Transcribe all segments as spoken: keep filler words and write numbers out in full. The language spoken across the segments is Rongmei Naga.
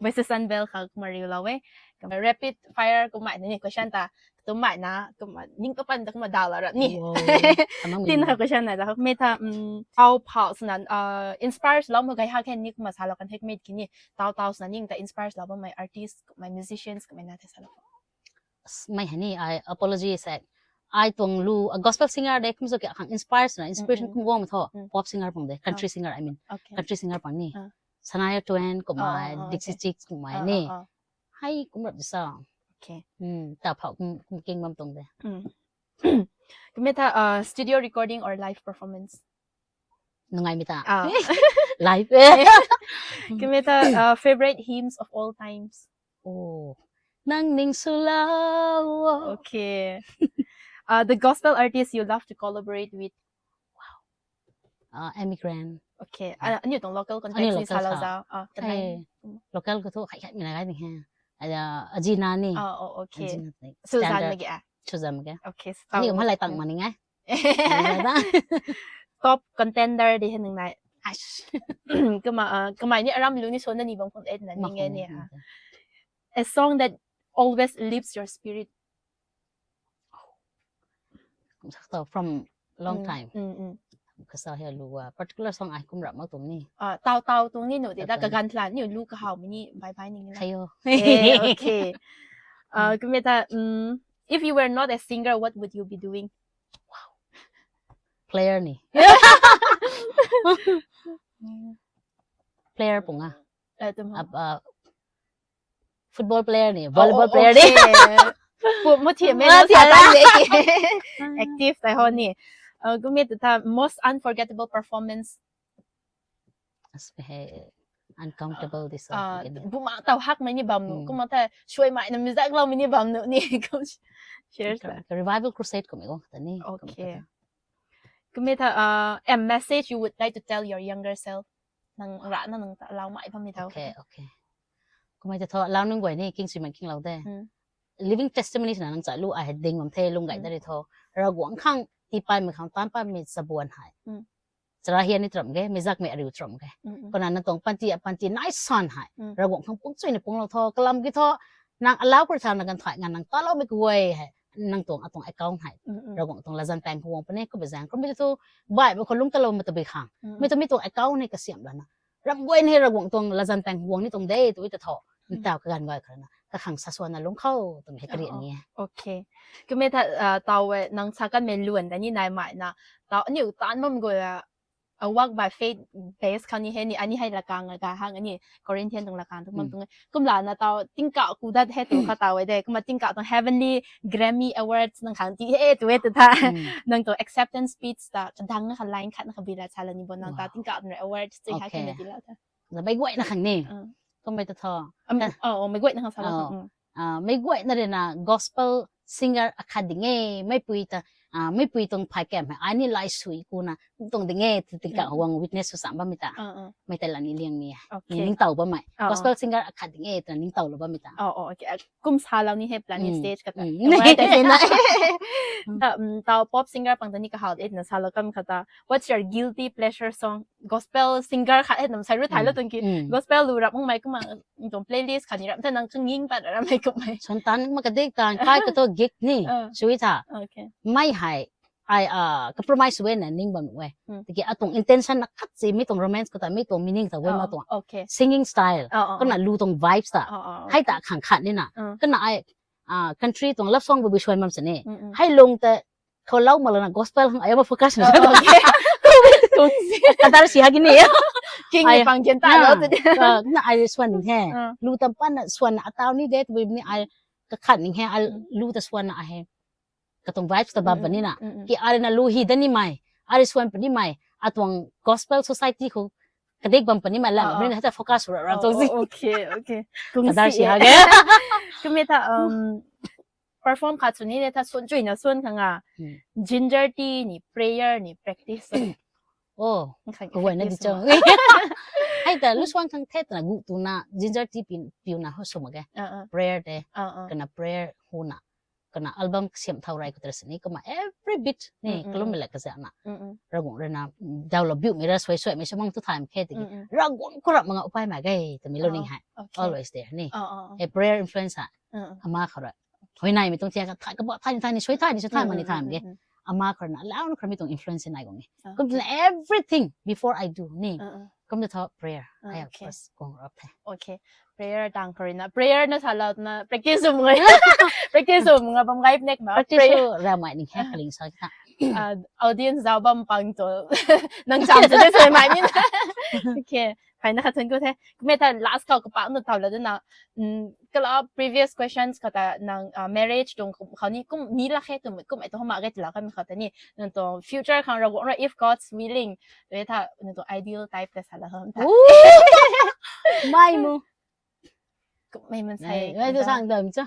Voices Unveiled khou kumna riulou e. Rapid fire kumna ni question ta, tumna na kumna ning kapan ta kumna dal la ra ni. Wow. Tin kha question na da me tha, um, tau phau swna, uh, inspire lou ma gay ha khe ni kumna salou kan hek mit ki ni. Tau tau swna ning ta inspire lou bammei artist, kumna musicians, kumna na the salou. Mei hei ni ai apology se. Ai tuang lu, a gospel singer de kum zo kya khang inspire swna, inspiration kum guang tho. Pop singer pang de, country singer, I mean. Okay. Country singer pang ni. Shania Twain kumna, Dixie Chicks kumna ni. Hei kum rap di sa. Okay. Hmm, ta phau kum, kum king bam tuang de. Kumna tha, uh, studio recording or live performance? Nungai mi ta. Ah. Live. Kumna tha, uh, favorite hymns of all times? Oh. Nang ning swlou. Okay. Uh, the gospel artist you love to collaborate with? Uh, Amy Grant. Okay. Uh, aniu tuang local context ni salou zau. Ah, kanai. Local khou thu khai khai mi na gai ni he. Ajina ni. Ah, oh, okay. Ajina ni. Suzanne mage. Suzanne mage. Okay. Ni malai tang ma ni ngai. Top contender de he nang nai. Kumna, uh, kamei ni aram lu ni swan na ni bang khun et na ni nge ni. A song that always lifts your spirit. Sak tau from long time. Kasa he lu a particular song ai kum rap mak tuang ni. Ah, tau tau tuang ni nu de da kagan thlan ni lu kahau mi ni bye bye ni. Khayo. Eh, okay. Ah, kumna tha, mm, if you were not a singer, what would you be doing? Wow. Player ni. Player pung a. Eh, tum ho. Ab, ah, football player ni, volleyball player ni. Pu mu thi me na sa ta ni. Active tai ho ni. Uh, kumna tha most unforgettable performance. As he uncountable this one. Buma tau hak mai ni bam nu. Kumna tha shui mai na mizak lau mai ni bam nu ni. Share sa. Revival Crusade kumna guang ta ni. Okay. Kumna tha, uh, a message you would like to tell your younger self. Nang ra na nang ta lau mai bam ni tau. Okay, okay. Kumna tha tho lau nung guay ni king sui man king lau de. Living testimony na nang cha lu ai he ding bam the lung gai da ri tho. Ravguangc khang ti pai mi khang tan pai mi chabuan hai. Chara hian ni tram ge, mizak mi ariu tram ge. Kumna nang tuang panty a panty nai san hai. Ravguangc khang pung chui ni pung lou tho, kalam ki tho. Nang alau kuri tha nang kan thai ngan nang ta lou mi kuay hai. Nang tuang atuang account hai. Ravguangc tuang latzan pang khou guang puni, kumna zang. Kumna thu, bai ba khou lung ta lou ma ta bi khang. Mi tu mi tuang account ni kasiam lana. Ram guay ni Ravguangc tuang latzan pang khou guang ni tuang de, tu ta tho. Ntau kaganv guay khou na. Kakhang sa swan na lung khou, tu mi he kari ni. Okay. Kumna tha, uh, tau e, nang sa kan me luan da ni nai mai na. Tau, aniu tan bam guay a, a walk by faith base khou ni he ni, ani hei lakang a ga hang ani Corinthian tuang lakang tuang bam tuang. Kumla na tau tingkauh ku dat he tu kha tau e de. Kumna tingkauh tuang heavenly Grammy Awards nang khang ti he tu e tu tha. Nang tuang acceptance speech ta kadang na kha line khat na kha bila cha la ni bo nang ta tingkauh tuang awards ti ha khe na ti la tha. Na mei guay na khang ni. Kumna ta tho. Oh, mei guay na khang sa la. Ah, mei guay na ri na gospel singer akhat ding e, mei pui ta, ah, mei pui tuang phay kem hai, ani lai sui ku na, tuang ding e, ti tingkauh guang witness sw sam bam mi ta. Mei ta la ni liang mi. Ni ning tau bam mai. Gospel singer akhat ding e, ta ning tau lou bam mi ta. Oh, oh, okay. Kum sa lou ni he plan ni stage kata. Tau pop singer pang ta ni kahau de na sa lou kam kata. What's your guilty pleasure song? Gospel singer khat he nam sai ru thai lou tuang ki. Gospel lu rap mung mai kumna tuang playlist khat ni rap the nang kanging pat rap mai kum mai. Swan tan ma kadik tan kai ka to gig ni. Sui tha. Okay. Mei hai ai, ah, compromise we na ning bam we. Tiki atuang intention na khat si mi tuang romance ko ta mi tuang meaning ta we ma tuang. Okay. Singing style. Kumna lu tuang vibes ta. Hai ta khang khat ni na. Kumna ai, ah, country tuang love song bu bi swan bam sini. Hai lung ta khou lau ma lana gospel hang ai ma focus na. Kadar si ha gini. King ni pang jen ta lo tu. Na ai swan ni he. Lu tam pan na swan na atau ni de tu ni ai kakhat ni he, ai lu ta swan na ai he. Katuang vibes ta bam pani na. Ki ai na lu hi da ni mai. Ai swan pani mai. Atuang gospel society khou kadik bam pani mai la. Ni na ta focus ra ra tu si. Okay, okay. Kadar si ha ge. Kumna tha, um, perform khat sw ni le tha swan chui na swan khang a. Ginger tea ni, prayer ni, practice. Oh, kuwai na di chong. Hai ta lu swan khang the ta na gu tu na ginger tea piu na ho sw ma ge. Prayer de. Kana prayer hu na. kana album siam thau rai khou tei sini kumna every beat ni kalum mei la kazana. Ravguangc rui na daw la biu mei ra suai suai mei sw mang tu thaymei khe tiki. Ravguangc khou rap mak nga upai mak ge twmei lou ning hei. Always there ni. Hei prayer influence ha. Ama khou rui. Huayney mei tuang thiak ka thay kaba thay ni thay ni suai thay ni suai thay mak ni thay mak ge. Ama khou rui na lau na khou rui mi tuang influence nai guang ni. Kum tina everything before I do ni. Kum tu tho prayer. I have first kung rap the. Okay. Prayer tang khou rui na. Prayer na sa lau na practice um ngai. Practice um nga bam ngai nek ma. Practice ra mai ni he kaling sa kita. Audience zau bam pang to. Nang cham sa de sai mai ni. Okay. Phai na khat thun ku the. Kumei ta last khou kapak na thau la de na. Kala previous questions khou ta nang marriage tuang khou ni kum ni la khe tum kum e to homa ge tila kami khou ta ni. Nang to future khang Ravguangc rui if God's willing. Tei tha nang to ideal type ta sa la hom ta. Mai mu. Kumei man sai. Ai tu sang dam cha.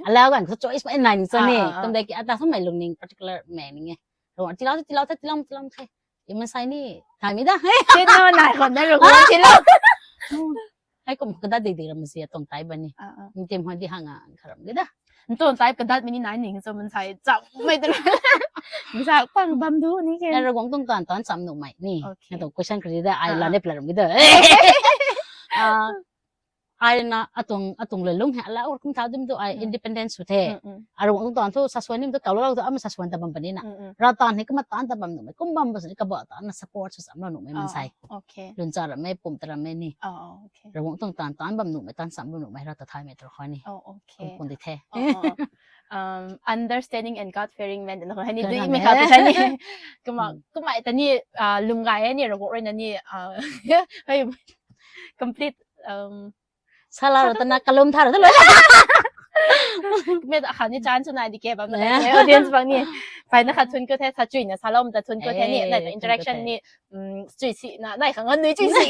Alau gan khou choice pa nai ni cha ni. Kum dei ki ata hom mai lung ning particular mei ni nge. Ravguangc tilau tilau ta tilau tilau the. Iman sai ni thami da. Tin no nai khou na Ravguangc tilau. Hei kum kadat di di ram si atong tai bani. Ntim hoi di hang a kharam di da. Ntun tai kadat mini nai ning so man sai cham mai da. Misa pang bam du ni ke. Ravguangc tuang tan tan cham nu mai ni. Okay. Na tuang question kri da ai la ne plan mi da. Ai na atung atung le lung he ala or kum thau dim tu ai independence su the. Ravguangc tuang tan tu saswan nim tu kau lo tu ama saswan ta bam pani na. Ra tan he kama tan ta bam nu mai kum bam bas ni kaba tan na support su sam lo nu mai man sai. Okay. Lun cha ram mai pum ta ram mai ni. Oh, okay. Ravguangc tuang tan tan bam nu mai tan sam bam nu mai ra ta thai mai tro khou ni. Oh, okay. Kum kun di the. Oh, oh. Um, understanding and God fearing men na hai ni dui mai kha ta ni. Kuma kuma ta ni lum gai ni Ravguangc rui na ni hai complete um Sala ro ta na kalum thar ta lo. Me ta khan ni chan chu nai di ke bam na audience bang ni. Phai na khat thun ko the sa chui na salom ta thun ko the ni na interaction ni chui si na nai khang nui chui si.